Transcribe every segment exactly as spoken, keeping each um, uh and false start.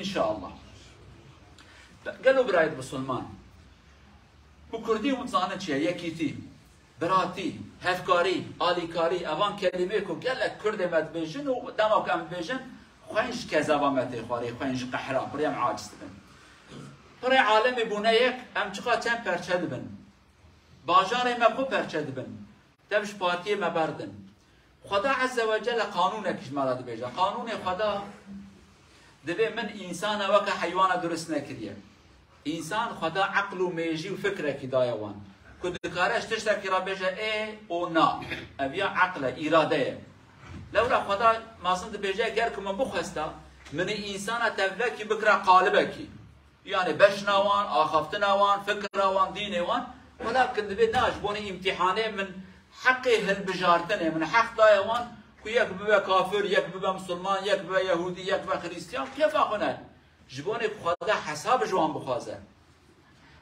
Înşallah. Gelo birayê Musulman, bi kurdî hûn dizanin çi ye? Yekîtî, biratî, hevkarî, alîkarî, evan kelîmê ku gelek kurdê me dibêjin û dema ku em dibêjin, xwên ji kezeba me tê xwarê, xwên ji qehra, pirê em aciz dibin. Pirê alemê bûne yek, em çiqa çend perçe dibin. Bajarê me xwe perçe dibin. Dev ji partiyê me berdin. Xweda Ezze ve Celle qanûnekî ji me re dibêje. Qanûnê Xweda dibê min însana weke heywana durust nekiriye. Însan Xweda eql û mêjî û fikrekî daye wan. Ku dikare ji tiştekî re bêje ê û na. Ev ya eql e, îrade ye. Lewra Xweda mezin dibêje, ger ku min bixwesta, min însana tevvekî bikira qalibekî. Yani beşna wan, axaftina wan, fikra wan, dînê wan. Welakin divê na ji bonê îmtîhanê min heqê hilbijartinê, min heq daye wan ku yek bibe kafir, yek bibe musulman, yek bibe yehûdî, yek bibe xirîstiyan, kêfa xwe ne. Ji bonê ku Xweda hesab ji wan bixwaze.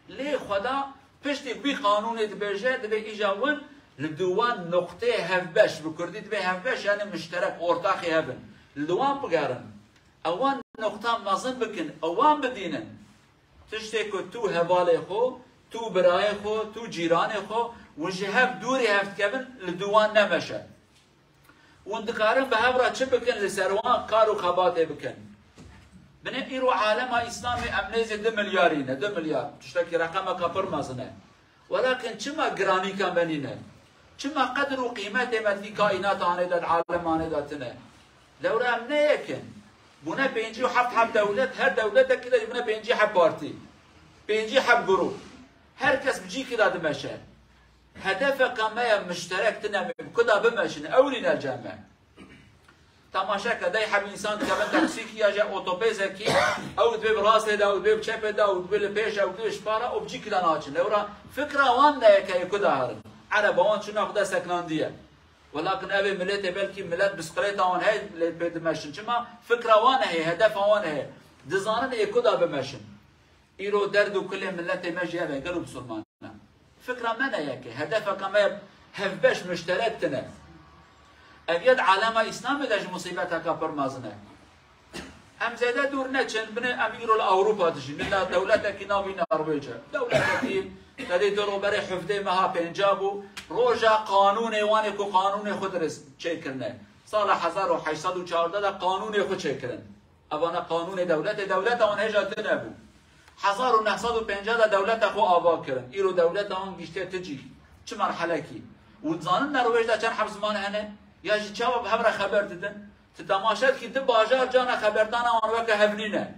Lê Xweda piştî wî qanûnê dibêje, divê îja win li dû wan noqteyê hevbeş, bi kurdî divê hevbeş, yani muşterek, ortaxê hev in. Li wan bigerin. Ewan noqta mezin bikin, ewan bidînin. Tiştê ku tu hevalê xwe, tu birayê xwe, tu cîranê xwe, hûn ji hev dûrê hev dikevin, li dû wan nemeşe. Hûn dikarin bi hev re çi bikin, li ser wan kar û xebatê bikin. Binê îro alema Îslamê em nêzî du milyarî ne, du milyar. Tiştekî reqemeke pir mezin e. Welakin çima giranîka me nîne? Çima qedr û qîmetê me di vî kaînatanê de, di alemanê de tine? Lewra em ne yek in. Bûne pêncî û heft heb dewlet, her dewletekî de bûne pêncî heb partî. Pêncî heb grûp. Her kes bi cîkî de dimeşe. Hedefeka me ye mişterek tine, em bi ku de bimeşin, ewrîne cem me. Temaşe ke, dey heb însan dikevin taksîkî ya jî otobêsekî, ew dibê bi rastê de, ew dibê bi çepê de, ew dibê li pêş, ew dibê ji para, û bi cîkî de naçin. Lewra fikra wan ne ye ke ê ku de herin. Ereba wan çûna xwe de seknandiye. Welakin ev ê miletê, belkî milet bisiklêta wan heye lê pê dimeşin. Çima? Fikra wan heye, hedefa wan heye. Dizanin ê ku de bimeşin. Îro derd û kulê miletê me jî ev e, gelo bisilman e. Fikra me ne yek e, hedefeka me hevbeş, muşterek tine. Ev yê di alema Îslamê de jî musîbeteka pir mezin e. Em zêde dûr neçin, binê em îro li Ewropa dijîn. Bila dewletekî navî Norwêc e. Dewletekî te dê di roberê hevdeh meha pênca bû. Roja qanûnê wan ê ku qanûnê xwe dirist çêkirine. Sala hezar û heşt sed û çardeh de qanûnê xwe çêkirin. Evana qanûnê dewletê, dewleta wan hêja tune bû. Hezar û neh sed û pêncah de dewleta xwe ava kirin. Îro dewleta wan giştiye ti cî, çi merhelekî. Û dizanin Norwêc de çend heb ziman hene? Ya jî çawa bi hev re xeber didin? Ti temaşe dikî, di bajar cana xeberdana wan weke hev nîne.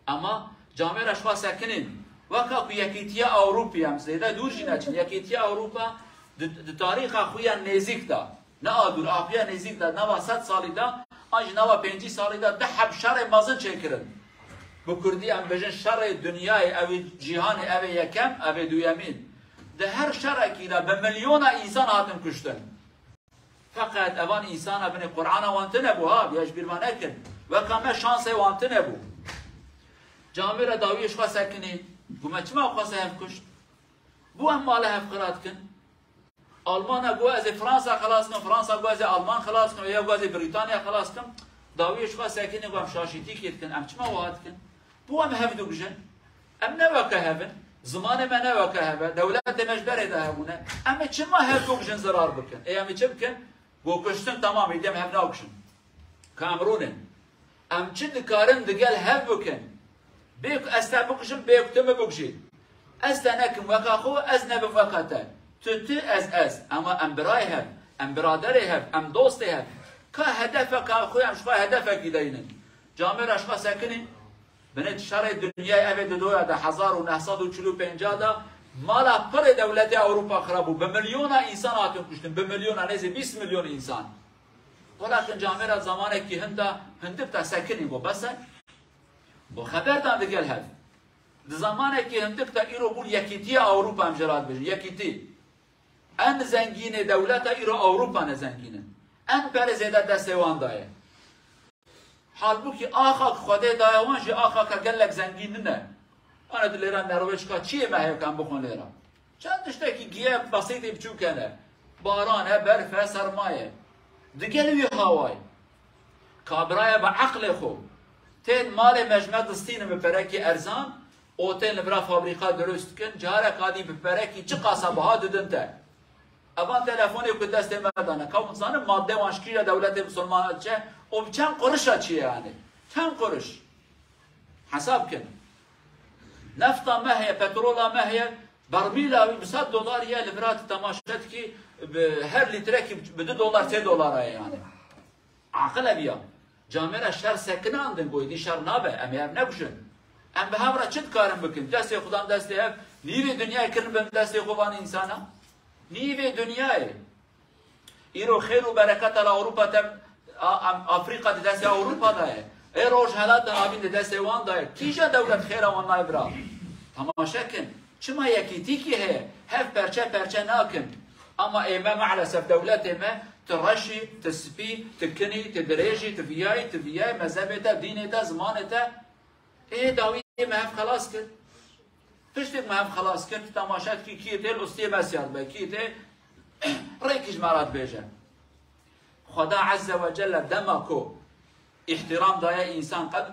Ama camêra ji xwe sekinîn. Weka ku Yekîtiya Ewropî, em zêde dûr jî neçin. Yekîtiya Ewropa di, di tarîxa xwe ya nêzîk de, ne a dûr, a xwe ya nêzîk de, nava sed salî de, an jî nava pêncî salî de du heb şerê mezin çêkirin. Bi kurdî em bêjin şerê dinyayê, ev ê cîhanê, ev ê yekem, ev ê duyemîn. Di her şerekî de bi milyona însan hatin kuştin. Feqet evan însana binê Qur'ana wan tune bû ha, ya ji bîr me nekin. Weka me şansê wan tune bû. Camêra dawiyê ji xwe sekinî, got me çima xwe se hev kuşt? Bû em mala hev qira dikin. Almana got ez ê Fransa xelas kim, Fransa got ez ê Alman xelas kim, ya got ez ê Brîtanya xelas kim. Dawiyê ji xwe sekinî, got em şaşîtîkê dikin, em çima wiha dikin? Bû em hev dikujin. Em ne weke hev in. Zimanê me ne weke hev e. Dewletê me ji berê de hebûne. Em ê çima hev bikujin, zirar bikin? Ê em ê çi bikin? Got kuştin, temam, êdî em hev nakujin. Ka em rûnin. Em çi dikarin digel hev bikin? Bê ku ez te bikujim, bê ku tu min bikujî. Ez te nekim weka xwe, ez nebim weka te. Tu tu, ez ez. Ama em birayê hev, em biraderê hev, em dostê hev. Ka hedefeka xwe em ji xwe hedefekî deynin. Camêra ji xwe sekinîn. Binê şerê dinyayê ev ê di doya de hezar û neh sed û çil û pênc de mala pirê dewletê Ewropa xirab bû. Bi milyona însan hatin kuştin. Bi milyona, nêzî bîst milyon însan. Welakin camêra zamanekî hinda hindik te sekinî, got bes e. Got xeber dan digel hev. Di zamanekî hindik te îro bûn Yekîtiya Ewropa, em jê re dibêjin. Yekîtî. En zengînê dewleta îro Ewropa ne zengîn in. En berê zêde destê wan daye. Halbûkî axa ku Xwedê daye wan jî axaka gelek zengîn nine. Ana tu lêra Norwêçka çiyê me heye ku em bixwin lêra? Çend tiştekî giye besîtê biçûk hene. Baran e, berf e, serma ye. Digel wî hawayê. Ka birayê bi eqlê xwe. Tên malê me ji me distînin bi perekî erzan û tên li vira fabrîka dirust dikin, carek adî bi perekî çiqasa biha didin te. Evan telefonê ku destê me dane, ka hûn zanin madde wan ji kîja dewletê misilmana diçe û bi çend qurişa çi ye yani? Çend quruş? Hesab kin. Nefta me heye, petrola me heye, bermîla wî bi sed dolar ye, li vira tu temaşe dikî, bi her lîtrekî bi du dolar, sê dolar e yani. Aqil ev ya. Camêra şer sekinandin ku êdî şer nabe, em ê ev nebijin. Em bi hev re çi dikarin bikin? Destê xwe dan destê hev, nîvê dinyayê kirin bin destê xwe van însana. Nîvê dinyayê. Îro xêr û bereketa li Ewropa te, a, em, Afrîka di destê Ewropa de ye. Ê Rojhelata Navîn di destê wan de ye. Kîja dewlet xêra wan nayê bira? Temaşe kin. Çima yekîtîkî heye? Hev perçe perçe nakin. Ama ê me maalesef dewletê me, tu reşî, tu spî, tu kinî, tu dirêjî, tu viyayî, tu viyayî, mezhebê te, dînê te, zimanê te. Ê dawiyê me hev xelas kir. Tiştê me hev xelas kir, tu temaşe dikî kî tê li ustiyê me siyar be, kî tê rêkî ji me re dibêje. Xweda Azze ve Celle dema ku îhtiram daye însan, qed-,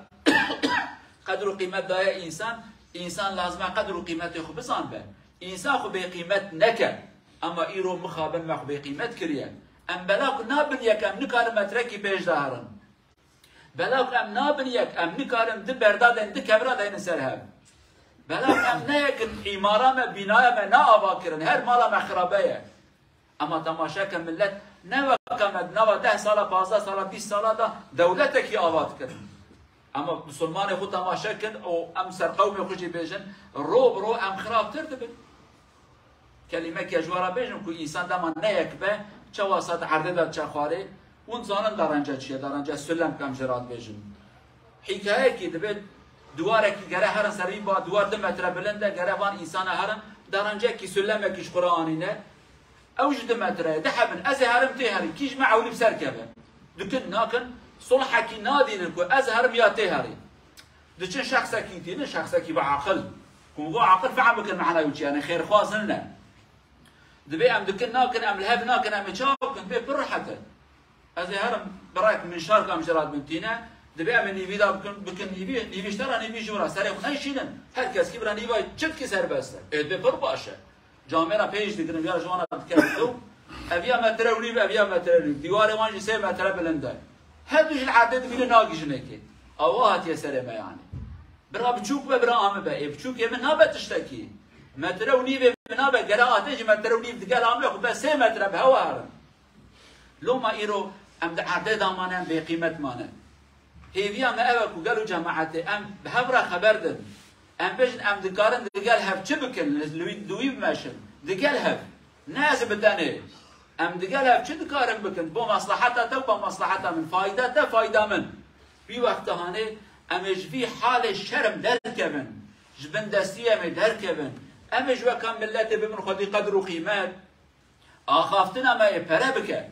qedr û qîmet daye însan, însan lazim e qedr û qîmetê xwe bizanbe. Însan xwe bêqîmet neke. Ema îro mixabin me xwe bêqîmet kiriye. Em bela ku nabin yek, em nikarin metrekî pêş de herin. Bela ku em nabin yek, em nikarin di berda deynin, di kevra deynin ser hev. Bela ku em ne yek in, îmara me, bînaya me ne ava kirin, her mala me xirabe ye. Ema temaşe ke millet ne weke me di nava deh sala, pazdeh sala, bîst sala de dewletekî ava dikirin. Ema misilmanê xwe temaşe kin û em ser qewmê xwe jî bêjin, ro bi ro em xirabtir dibin. Kelîmeke ji we re bêjim ku însan dema ne yek be, çawa sed erdê de diçe xwarê, hûn zanin derence çi ye, derence sulem kem ji re dibêjin. Hîkayekî dibe, diwarekî gere herin ser wî ba, diwar du metre bilind e, gere van însana herin, derencekî sulemekî ji xwe re anîne. Ew ji du metre ye, dihebin, ez ê herim tê herî, kî ji me ewlî bi ser keve. Dikin nakin, sulhekî nadînin ku ez herim ya tê herî. Diçin şexsekî tînin, şexsekî bi aqil. Ku bo aqil fehm bikin mehna wî çi, yani xêrxwaz nine. Dibê em dikin nakin, em li hev nakin, em ê çawa bikin? Dibê pir rehet e. Ez ê herim birek min şar kam ji re dibin tîne, dibê em ê nîvî de bikin, bikin nîvî, nîvî ji te re, nîvî ji wira. Serê xwe neyşînin. Her kes kî bira nîva çitkî serbest e. Ê dibê pir baş e. Camêra pêş digirin, ya ji wana dikevin ew. Ev ya metre û nîv, ev ya metre û nîv. Dîwarê wan jî sê metre bilind e. Her du jî li erdê dimînin, nagihîjin êkê. Awa hatiye serê me yani. Bira biçûk be, bira ame be. Ê biçûkê min nabe tiştekî. Metre û nîvê min nabe, gere hatê jî metre û nîv digel ame xwe be sê metre bi hewa herin. Loma îro em di erdê de mane, em bêqîmet mane. Hêviya me ev e ku gel û cemaetê em bi hev re xeber din. Em bêjin, em dikarin digel hev çi bikin, li, li wî, di wî bimeşin. Digel hev. Ne ez bi tenê. Em digel hev çi dikarin bikin? Bo maslaheta te û bo maslaheta min. Fayda te, fayda min. Wî wexta hanê em ê ji vî halê şerm derkevin. Ji bin destî em ê derkevin. Em ê ji weka miletê bibin xwedî qedr û qîmet. Axaftina me yê pere bike.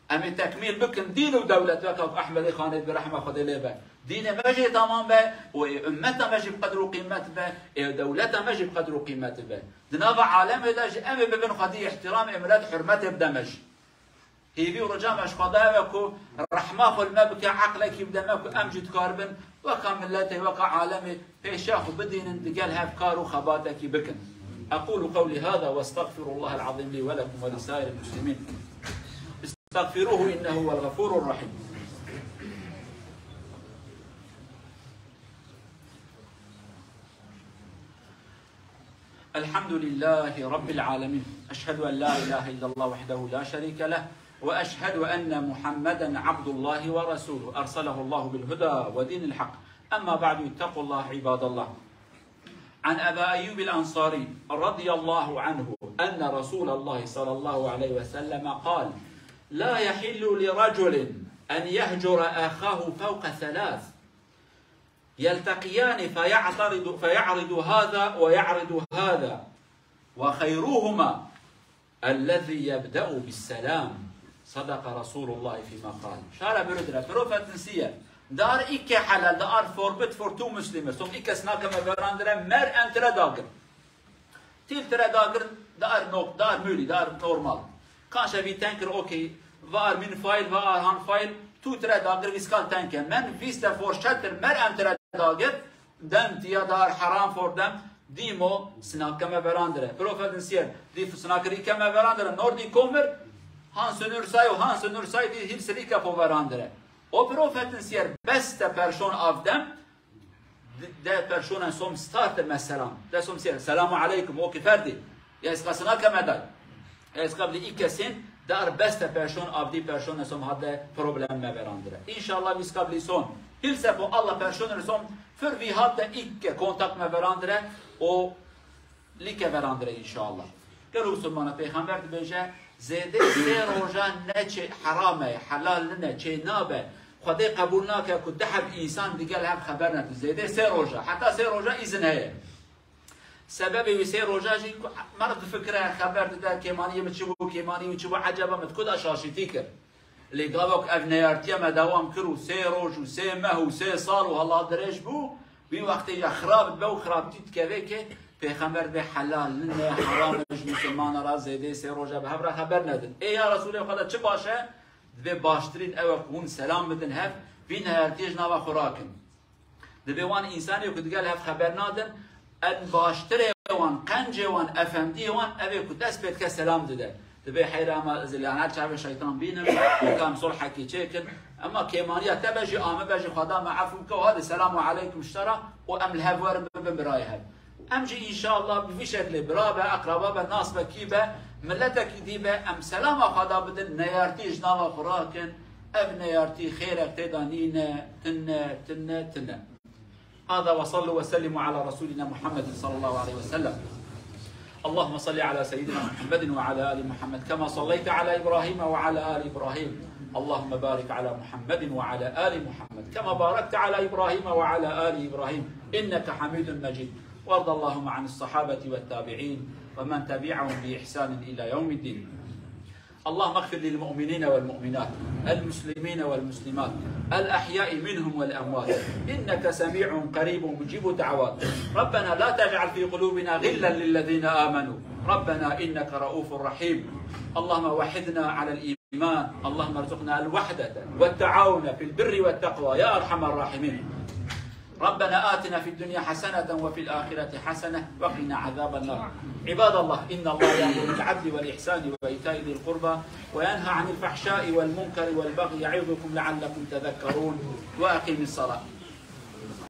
Em ê tekmîl bikin dîn û dewlet, weka ku Ehmedê Xanê bi rehma Xwedê lê be. Dînê me jî tamam be û ê ummeta me jî bi qedr û qîmet be, ê dewleta me jî bi qedr û qîmet be. Di nava alemê de jî em ê bibin xwedî îhtiram, ê milet hurmetê bide me jî. Hêvî û rica me ji Xweda ev e ku rehma xwe li me bike, eqlekî bide me ku em jî dikaribin weka miletê, weka alemê pêşiya xwe bidînin, digel hev kar û xebatekî bikin. أقول قولي هذا وأستغفر الله العظيم لي ولكم ولسائر المسلمين. استغفروه إنه هو الغفور الرحيم. الحمد لله رب العالمين. أشهد أن لا إله إلا الله وحده لا شريك له، وأشهد أن محمدا عبد الله ورسوله، أرسله الله بالهدى ودين الحق. أما بعد، اتقوا الله عباد الله. عن أبا أيوب الأنصاري رضي الله عنه أن رسول الله صلى الله عليه وسلم قال: لا يحل لرجل أن يهجر أخاه فوق ثلاث، يلتقيان فيعترض، فيعرض هذا ويعرض هذا، وخيرهما الذي يبدأ بالسلام. صدق رسول الله فيما قال. Şara bürüdüre, profetin siye. Dar ikke halal, dar forbid for two Muslims. Som ikke snakeme verandre, mer entre dagen. Til tire dagir, dar nok, dar müli, dar normal. Kanşe vi tanker, okey. Var min fail, var han fail. tu tire dagir vîskal tenke. Men vîste forşetir mer em tire dagir, dem tiya dar haram for dem, dîmo sinake me verandire. Profetin siyer, dî sinakirî ke me verandire. Nor dî komir, han sinur say û han sinur say dî hîl sirî ke po verandire. O profetin siyer beste perşon avdem, de perşonen som starte me selam. De som siyer, selamu aleykum, o ki ferdî. Ya ez qasina ke me day. Ez qabli î kesên dar beste perşon avdî perşon som hadde problem me verandire. İnşallah biz qabli son. Hilse bu Allah perşon som fir vi hadde ilk ke kontakt me verandire o like verandire inşallah. Gel Musulmana Peyxamber dibêje zêdê sê roja ne çê heram e, helal nine, çê nabe. Xwedê qebûl nake ku du heb însan digel hev xeber nedin. Zêdê sê roja, heta sê roja îzin heye. Sebebê wî sê roja jî ku meriv difikire, xeber dide, kêmaniyê min çi bû, kêmaniyê wî çi bû, eceba min di ku de şaşîtî kir. Lê gava ku ev neyartiya me dewam kir û sê roj û sê meh û sê sal û hela dirêj bû, wî wextê ya xirab dibe û xirabtî dikeve ke Pêxember dibê helal nine, heram e ji misilmana re zêdê sê roja bi hev re xeber nedin. Ê ya Resûlê Xweda çi baş e? Dibê baştirîn ew e ku hûn selam bidin hev, vî neyartiyê ji nava xwe rakin. Dibê wan însanê ku digel hev xeber nadin, en baştirê wan, qencê wan, efendiyê wan, ev ê ku dest pê dike selam dide. Dibê heyra me ez ê li her çavê şeytan bînim, û kam sulhekî çêkin. Ema kêmaniya te be jî, ame be jî, Xweda me efû bike û hadi selamu aleykum ji te re û em li hev werin bibin birayê hev. Em jî înşallah bi vî şeklê bira be, eqraba be, nas be, kî be, miletekî dî be, em selama xwe da bidin, neyartî ji nava xwe rakin, ev neyartî xêrek tê de nîne, tine, tine, tine. هذا وصلوا وسلموا على رسولنا محمد صلى الله عليه وسلم. اللهم صل على سيدنا محمد وعلى آل محمد كما صليت على إبراهيم وعلى آل إبراهيم. اللهم بارك على محمد وعلى آل محمد كما باركت على إبراهيم وعلى آل إبراهيم إنك حميد مجيد. وارض اللهم عن الصحابة والتابعين ومن تبعهم بإحسان إلى يوم الدين. اللهم اغفر للمؤمنين والمؤمنات، المسلمين والمسلمات، الأحياء منهم والأموات، إنك سميع قريب مجيب الدعوات. ربنا لا تجعل في قلوبنا غلا للذين آمنوا، ربنا إنك رؤوف رحيم. اللهم وحدنا على الإيمان، اللهم ارزقنا الوحدة والتعاون في البر والتقوى يا أرحم الراحمين. ربنا آتنا في الدنيا حسنة وفي الآخرة حسنة وقنا عذاب النار. عباد الله، إن الله يأمر بالعدل والإحسان وإيتاء ذي القربى وينهى عن الفحشاء والمنكر والبغي يعظكم لعلكم تذكرون. وأقيموا الصلاة.